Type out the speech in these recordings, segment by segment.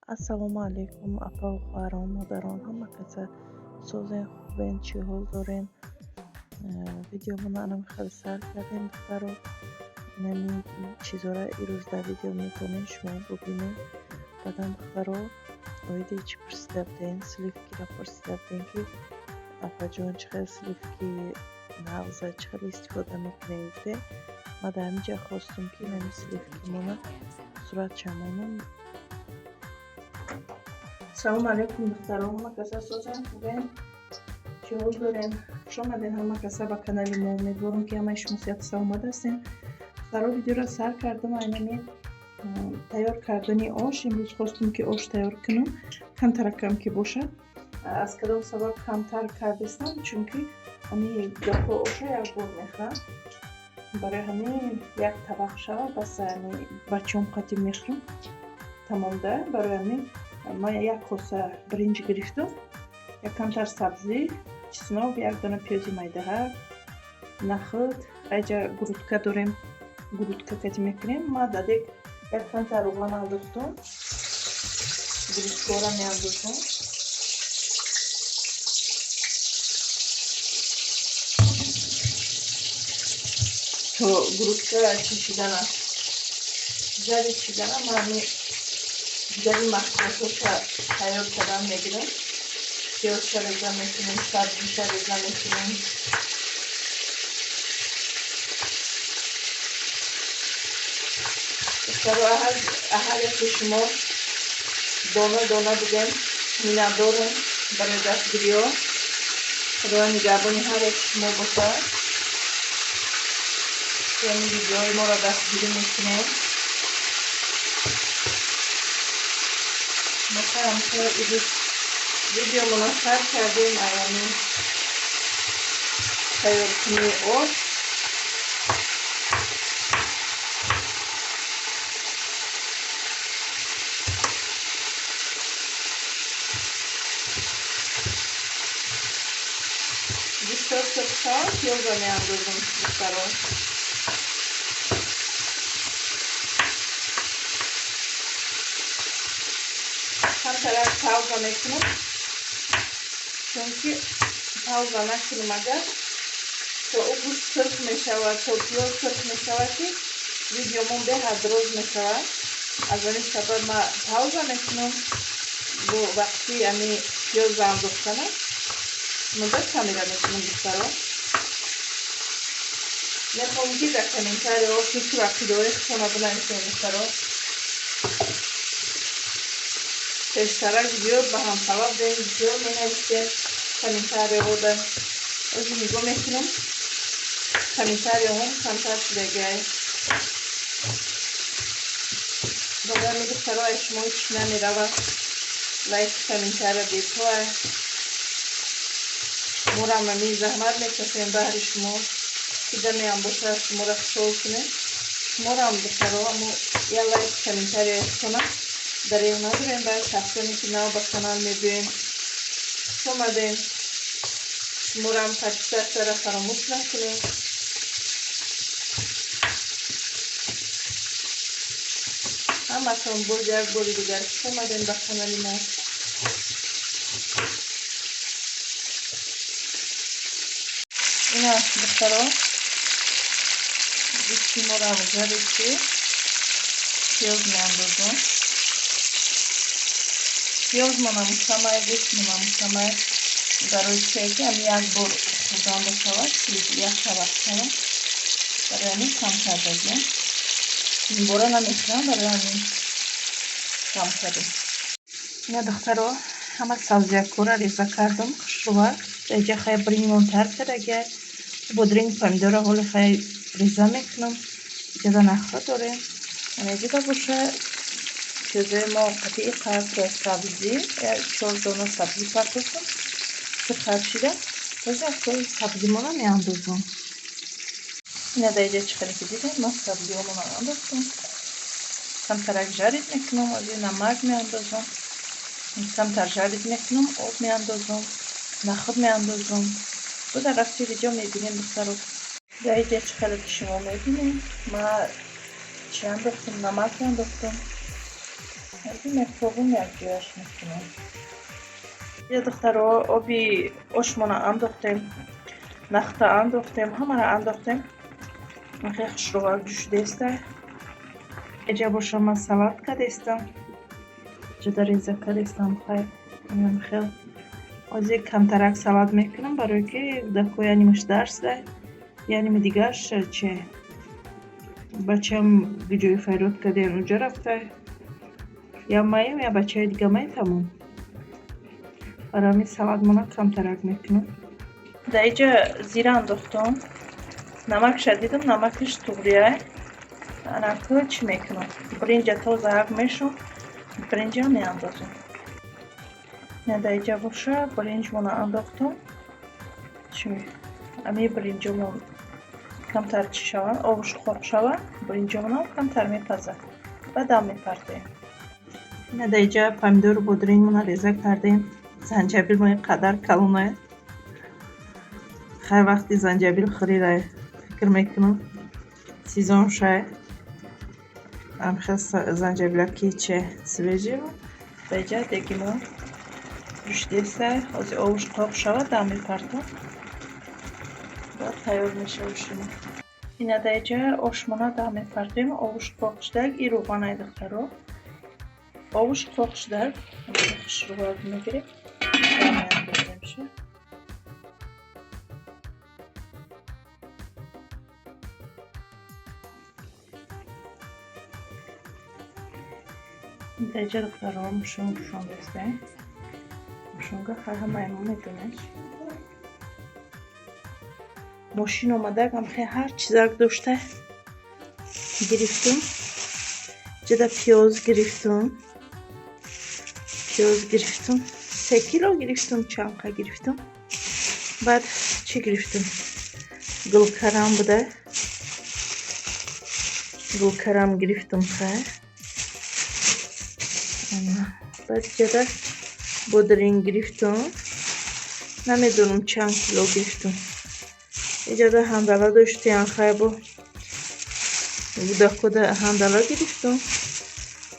Ассалому алайкум, апаву хоҳарон, модарон, ҳама каса созен, хубен, чӣ ҳол дорен? Видеомона анам хеле сар кардем, духтаро. Инами чизора ирӯз дар видео метавонед шумо бубинед. Баъдан, духтаро, оиди чӣ пурсида будем? Сливкиро пурсида будем, ки апаҷон, чӣ хел сливки нағза, чӣ хел истифода мекунем, гуфтем. Ма дар ҳамин ҷа хостум, ки инами сливкимона суратша монам. Салому алайкум, духтаро, ҳама каса созен, хубен, чӣ ҳол дорен? Хуш омаден ҳама каса ба канали мо. Умедворам, ки ҳамаи шумо сиҳату саломат ҳастен. Духтаро, видеоро сар кардам айнами тайёр кардани ош. Имрӯз хостум, ки ош тайёр кунам, камтаракам ки бошад. Аз кадом сабаб камтар кардистам? Чунки ҳами гапҳо оша як бор мехӯрам, барои ҳамин як табақ шава бас, ами бачаҳом қатӣ мехӯрам, тамомда. Барои ҳамин ман як коса биринҷ гирифтам, як камтар сабзӣ, чеснок, як дона пиёзи майдаҳак, нахӯд. Айҷа грудка дорем, грудка кати мекунем. Ма дадек як камтар равған андохтум, грудкаро меандозам. То грудка чӣ шидана, жарить шидана, ма ами дигари маҳсулотоша тайёр кардан мегирам. Пиёзша реза мекунем, сабзиша реза мекунем. Духтаро, ҳар яке шумо дона дона бигем, миннатдорем барои дастгириҳо. Худованд нигаҳбони ҳар яки шумо бошад, ки ҳамин видеоҳои моро дастгирӣ мекунем. Мохарам, имрӯз видеомона сар кардем аями тайёркунии ош. Гӯштҳо сурх шаванд, пиёзро меандозам, духтаро. Камтарак пауза мекунам, чунки пауза накунам агар, то ӯ гӯшт сурх мешавад, то пиёз сурх мешавад, ки видеомон беҳад дроз мешавад. Аз ҳамин сабаб ма пауза мекунам. Бо вақти ами пиёзро андохтанам муддат камера мекунам. Духтаро, мехоҳам, ки дар комментариҳо фикру ақидаҳои худтонро бинависем. Духтаро, пештарак зиёд ба ҳамхабар будем, бисёр менависем комментариҳода. Ҳозир нигоҳ мекунам, комментариҳом камтар шудагиай. Барои ҳамин, духтаро, аз шумо ҳеҷ намеравад, лайк, комментария бепоа. Морам ами заҳмат мекашем баҳри шумо, ки дамеам бошад, шуморо хушҳол кунем. Шуморам, духтаро, амо я лайк, комментария худтона дареғ надорем. Барои шахсоне, ки нав ба канал мебиёем, хуш омадем. Шуморам подписатьсяро фаромӯш накунем. Ҳаматон боз як бори дигар хуш омадем ба канали мо. Ина, духтаро, гӯшти моро жарить шуд, пиёз меандозам. Пиёзмонам камай, гӯштмонам камай. Барои чие ки ами як бор хӯрдан бошавад, як табақ шавад, барои ҳамин кам кардагиам. Инбора намехӯрам, барои ҳамин кам кардем. Ина, духтаро, ҳама сабзиякҳоро реза кардам хушрӯва. Даиҷа хай биринҷмон тар кардагиай, бодринг, помидорро ҳоли хай реза мекунам. Иҷоза нахӯд дорем. Анаҷиба боша, пиёзои мо қатъи қасра, сабзӣ, чор дона сабзӣ партофтам, сурхак шида. Боз сабзимона меандозам. Ина, даиҷа чӣ хеле ки дидем, ман сабзиҳомонро андохтам, камтарак жарить мекунам. Ҳозир намак меандозам, камтар жарить мекунам, об меандозам, нахӯд меандозам. Бо дар рафти видео мебинем, духтаро. Даиҷа чӣ хеле ки шумо мебинем, ма чӣ андохтам? Намак андохтам. Ҳозир мехобум, якҷояш мекунам. Я, духтаро, оби ошмона андохтем, нахта андохтем, ҳамаро андохтем. Хеле хушрӯвак ҷӯшидеста. Эҷа боша, ман салат кардестам. Ҷуда реза кардестам, хайр, хел. Ҳозир камтарак салат мекунам, барое ки кӯдако янимаш дарс дай, яними дигарш чи бачам ҷои фарёд кардем, унҷо рафта. Я маем, я бачаи дига май, тамом. Барои ҳамин салатмона камтарак мекунам. Дар иҷа зира андохтам. Намакша дидам, намакаш туғрия. Анаку чӣ мекунам? Биринҷа тоза ҳак мешум, биринҷа меандозам. Дар иҷа боша, биринҷмона андохтам. Чи ами биринҷомон камтар чӣ шаванд, обуш қоқ шавад, биринҷомонам камтар мепазад. Баъд дам мепартоем. Ина дар иҷа помидору бодирингмона реза кардем. Занҷабилмо ин қадар калона. Хайр, вақти занҷабил хӯрира, фикр мекунам, сезон шай. Амхел занҷабилаки че свежий. Дар иҷа дегимо ҷӯшидеста. Ҳозир обуш қоқ шавад, дам мепартом. Баъд тайёр мешавад ошимо. Ина дар иҷа ошмона дам мепартоем. Обуш қоқ шудак, и рӯғанай, духтаро. Обуш қоқ шудак, хушрӯвак мегирем. Дам меандоземша. Дар иҷа, духтаро, мушун пӯшондастем. Мушунга хай ҳамаи мо медонем. Мошин омадагам, хе ҳар чизак дошта гирифтум. Ҷада пиёз гирифтум. Пиёз гирифтум. 3 кило гирифтум, чанқа гирифтум. Баъд чӣ гирифтум? Гулкарам буда. Гулкарам гирифтум, хай. Баъд ҷада бодиринг гирифтум. Намедонам, чанд кило гирифтум. Иҷада ҳандала доштиян, хай, бо кӯдакода ҳандала гирифтум.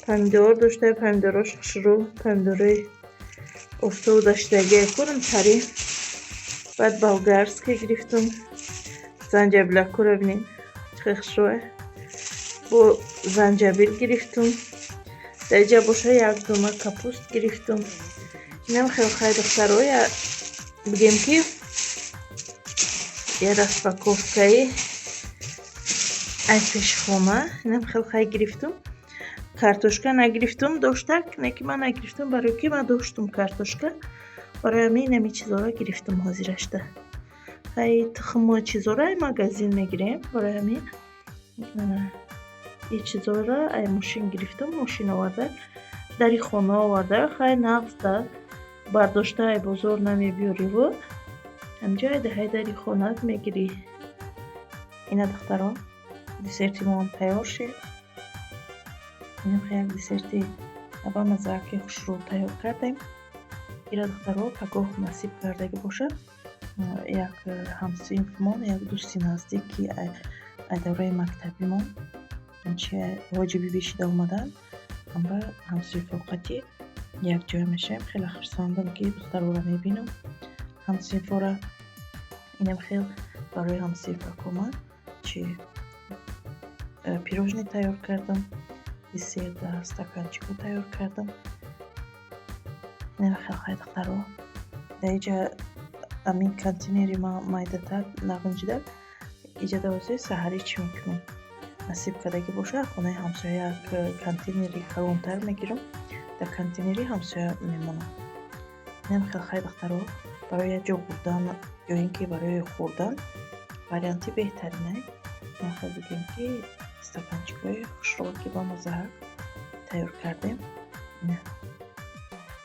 Помидор дошта, помидорош хушрӯ, помидорои офтоб даштагия курам тари. Баъд болгарский гирифтум. Занҷабилакуро бинед, чӣ хушрӯе. Бо занҷабил гирифтум. Дар иҷа боша, як дума капуст гирифтум. Инам хел, хай, духтаро, я бигем ки я распаковкаи ай пеши хона. Инам хел, хай, гирифтум. Картошка нагирифтум, доштак, не ки ман нагирифтум, барое ки ман доштум картошка. Барои ҳамин инами чизоро гирифтум ҳозирашда. Хай, тухму чизоро ай магазин мегирем, барои ҳамин ин чизоро ай мошин гирифтум, мошин оварда, дари хона оварда, хай, нағз да бардошта ай бозор намебиёриву ҳамҷо ай даҳаи дари хонаат мегирӣ. Ина, духтаро, десерти моам тайёр шид. Инам як десерти ба маззааки хушрӯ тайёр кардем. Ира, духтаро, пагоҳ насиб кардагӣ бошад, як ҳамсинфмон, як дӯсти наздик, ки ай давраи мактабимон чи ҳоҷи бибӣ шида омаданд, ҳамра ҳамсинфоқатӣ якҷоя мешавем. Хеле хурсандам, ки духтарора мебинам, ҳамсинфора. Инам хел барои ҳамсинфакома чи пирожное тайёр кардам, десерт дар стаканчико тайёр кардам. Инам хел, хай, духтаро. Дар иҷа амин контейнери ма майдатар нағинҷида. Иҷада ҳозир саҳарӣ чӣ мекунам? Насиб кардагӣ бошад, хонаи ҳамсоя як контейнери калонтар мегирам, дар контейнери ҳамсоя мемонам. Инам хел, хай, духтаро, барои як ҷо бурдан ё ин ки барои хӯрдан варианти беҳтаринай. Инам хел бигем ки стаканчикҳои хушрӯ, ки ба маззаҳак тайёр кардем.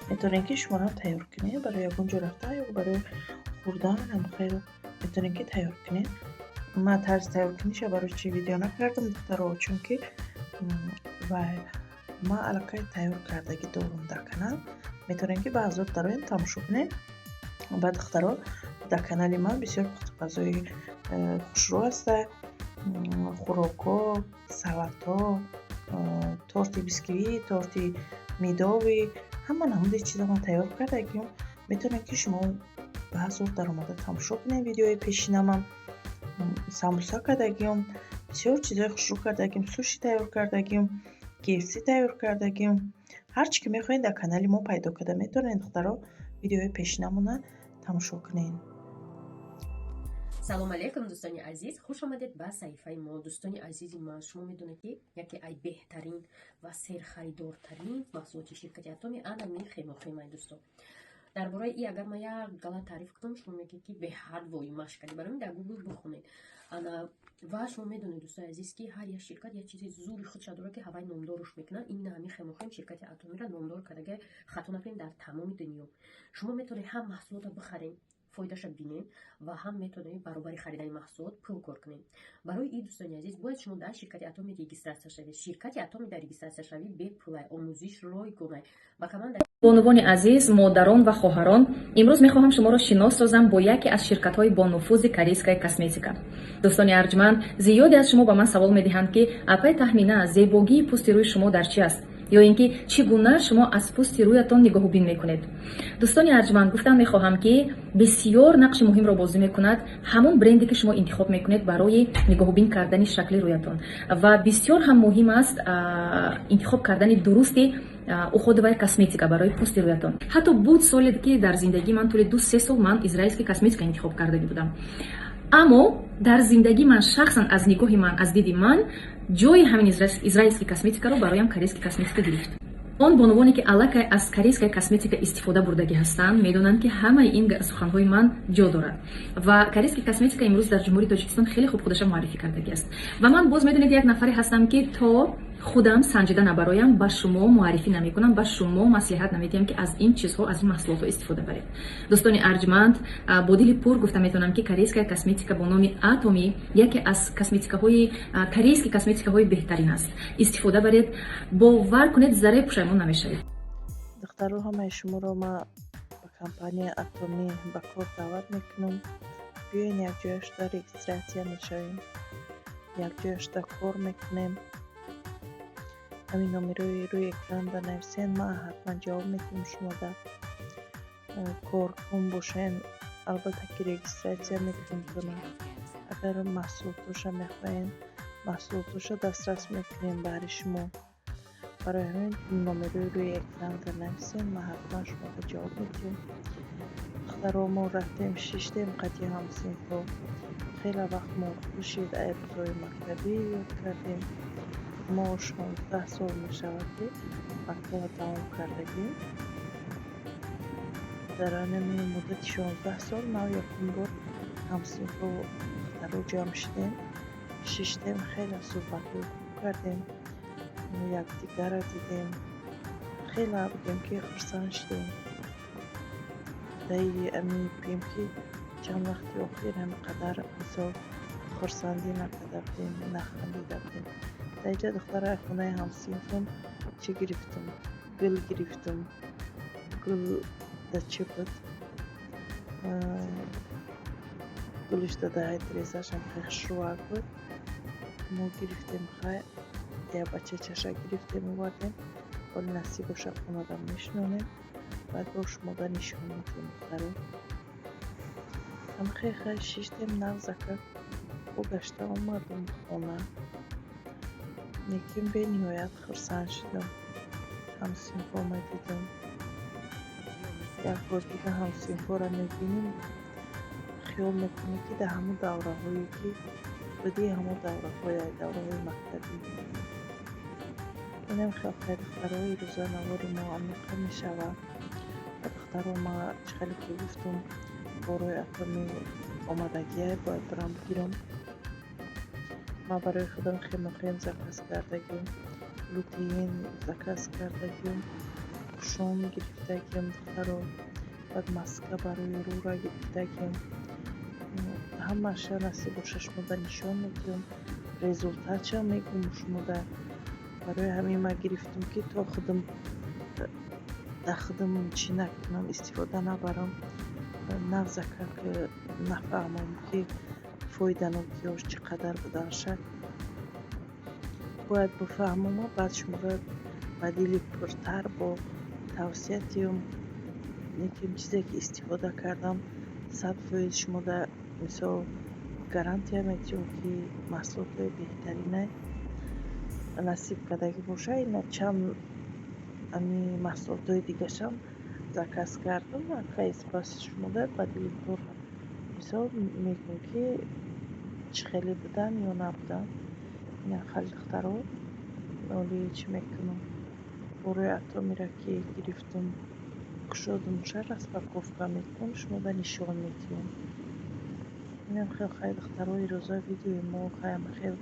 Метавонед, ки шумоам тайёр кунед барои ягон ҷо рафтан ё барои хӯрдан. Ҳам хел метавонед, ки тайёр кунед. Ман тарзи тайёркуниша барои чӣ видео накардам, духтаро? Чунки вай ман аллакай тайёр кардагӣ дорум дар канал. Метавонед, ки ба ҳазор дароем, тамошо кунед. Баъд, духтаро, дар канали ман бисёр пухтупазои хушрӯ ҳаста: хӯрокҳо, салатҳо, торти бисквит, торти Медовый, ҳама намуди чиза ман тайёр кардагим. Метавонед, ки шумо баъзор даромада тамошо кунед видеои пешинамам. Самбуса кардагим, бисёр чизои хушрӯ кардагим, суши тайёр кардагим, KFC тайёр кардагим. Ҳар чӣ ки мехоҳед, дар канали мо пайдо карда метавонед, духтаро, видеои пешинамона тамошо кунед. Салом алейкум, дӯстони азиз, хуш омадед ба саҳифаи мо. Дӯстони азизи ман, шумо медонед, ки яке ай беҳтарин ва серхаридортарин маҳсулоти ширкати Атоми анами хемохимай. Дӯсто, дар бораи и агар ман як гала таъриф кунам, шумо мегӯед, ки беҳад воимаш кардӣ. Барои дар Гугл бихонед. Ана, ва шумо медонед, дӯстои азиз, ки ҳар як ширкат як чизи зури худша дорад, ки ҳавай номдоруш мекунад. Ин ҳамин хемохим ширкати Атомиро номдор кардага, хато накунем, дар тамоми дунё. Шумо метавонед ҳам маҳсулотро бихаред, фоидаша бинед ва ҳам метавонед баробари харидани маҳсулот пул кор кунед. Барои ин, дӯстони азиз, бояд шумо дар ширкати Атоми регистрация шавед. Ширкати Атоми дар регистрация шавӣ бепулай, омӯзиш ройгонай ба команда. Бонувони азиз, модарон ва хоҳарон, имрӯз мехоҳам шуморо шинос созам бо яке аз ширкатҳои бонуфузи корейская косметика. Дӯстони арҷманд, зиёде аз шумо ба ман савол медиҳанд, ки апай Таҳмина, зебогии пӯсти рӯи шумо дар чӣ аст ё ин ки чӣ гуна шумо аз пӯсти рӯятон нигоҳубин мекунед? Дӯстони арҷманд, гуфтан мехоҳам, ки бисёр нақши муҳимро бозӣ мекунад ҳамон бренде, ки шумо интихоб мекунед барои нигоҳубин кардани шакли рӯятон, ва бисёр ҳам муҳим аст интихоб кардани дурусти уходовая косметика барои пӯсти рӯятон. Ҳатто буд соле, ки дар зиндагии ман тӯли 2-3 сол ман израилский косметика интихоб кардагӣ будам, аммо дар зиндагии ман шахсан, аз нигоҳи ман, аз диди ман, ҷои ҳамин израилский косметикаро бароям корейский косметика гирифт. Он бонувоне, ки аллакай аз корейская косметика истифода бурдагӣ ҳастанд, медонанд, ки ҳамаи ин суханҳои ман ҷо дорад. Ва корейский косметика имрӯз дар Ҷумҳурии Тоҷикистон хеле хуб худаша муаррифӣ кардагӣ аст. Ва ман боз, медонед, як нафаре ҳастам, ки то худам санҷида набароям, ба шумо муаррифӣ намекунам, ба шумо маслиҳат намедиҳам, ки аз ин чизҳо, аз ин маҳсулотҳо истифода баред. Дӯстони арҷманд, бо дили пур гуфта метавонам, ки корейская косметика бо номи Атоми яке аз косметикаҳои корейский косметикаҳои беҳтарин аст. Истифода баред, бовар кунед, зарре пушаймон намешавед. Духтаро, ҳамаи шуморо ман ба компанияи Атомӣ ба кор даъват мекунам. Биёен, якҷоя шуда регистрация мешавем, якҷоя шуда кор мекунем. Ҳамин номерои рӯи экранда нависен, ман ҳатман ҷавоб медиҳам. Шумода коркун бошен, албатта ки регистрация мекунем тона. Агар маҳсулотоша мехоҳем, маҳсулотоша дастрас мекунем баҳри шумо. Барои ҳамин номерои рӯи экранда нависен, ман ҳатман шуморо ҷавоб медиҳам. Духтаро, мо рафтем, шиштем қати ҳамсинфҳо. Хеле вақт мо хушид, ай рӯзҳои мактабӣ ёд кардем. Мо 16 сол мешавад, ки мактабро тамом кардагим. Дар ҳамин муддати 16 сол нав якум бор ҳамсинфҳо, духтаро ҷамъ шудем, шиштем, хеле суҳбатҳои хуб кардем, якдигарро дидем, хеле бигӯем, ки хурсанд шудем. Даи ами бигӯем, ки чанд вақти охир ҳамин қадар мисол хурсандӣ накарда будем, нахандида будем. Дар инҷа, духтара, хонаи ҳамсинфам чӣ гирифтум? Гул гирифтум. Гул да чӣ буд? Гулиш дадаи тирезаашам хеле хушрӯак буд. Мо гирифтем, хай, як бачачаша гирифтем, овардем. Ҳоли насиб бошад, хонада мешинонем, баъд бо шумода нишон медиҳем, духтаро. Ҳамхел хай шиштем, нағзака бо гашта омадум хона. Лекин бениҳоят хурсанд шудам. Ҳамсинфҳома дидам. Як бор дига ҳамсинфҳоро мебинем, хиёл мекунӣ, ки дар ҳамон давраҳое, ки будӣ, ҳамон давраҳои, давраҳои мактабӣ. Инам хел хай, духтарои, рӯза навори мо амиқа мешавад. Ва духтаро, ма чӣ хеле ки гуфтум, борои Атоми омадагиай, бояд бирам бигирам. Ман барои худам хемохим заказ кардагим, лютеин заказ кардагим, кушон гирифтагим, духтаро, баъд маска барои рӯра гирифтагим. Ҳамаша насиб боша, шумода нишон медиҳам, результатша мегӯм шумода. Барои ҳамин ман гирифтум, ки то худам дар худам чӣ накунам, истифода набарам, нағзакак нафаҳмам, ки фоиданокиҳош чӣ қадар буданаша. Бояд бифаҳмаму баъд шуморо Ба дили пуртар бо тавсия тиём. Лекин чизе ки истифода кардам, 100% шумода, мисол, гарантия метиҳам, ки маҳсулотҳои беҳтаринай. Насиб кардагӣ боша, ина чанд ами маҳсулотҳои дигашам заказ кардам. Хай, спас шумода ба дили пур, мисол, мегӯм, ки чӣ хеле будан ё набудан. Ина хали, духтаро, оли чӣ мекунам? Борои Атомиро ки гирифтум, кушодумша, распаковка мекунам, шумода нишон медиҳам. Инам хел. Хай, духтаро, ирӯза видеои мо хайам хел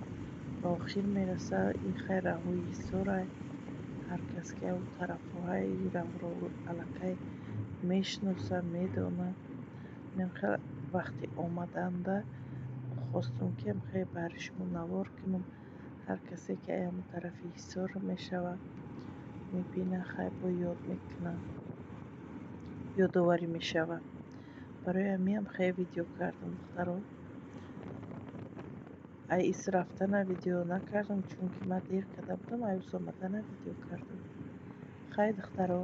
ба охир мерасад. Ин хай раҳои Ҳисорай. Ҳар кас ки ав тарафҳои ин раҳро аллакай мешиноса, медонад. Инам хел вақти омаданда хостум, ки хеле баҳри шумо навор кунам. Ҳар касе ки ай ҳамон тарафи Ҳисор мешавад, мебинад, хай, бо ёд мекунад, ёдоварӣ мешавад. Барои ҳамиам хеле видео кардам, духтаро. Ай ис рафтана видео накардам, чунки ман дер карда будам. Ай ус омадана видео кардам. Хай, духтаро.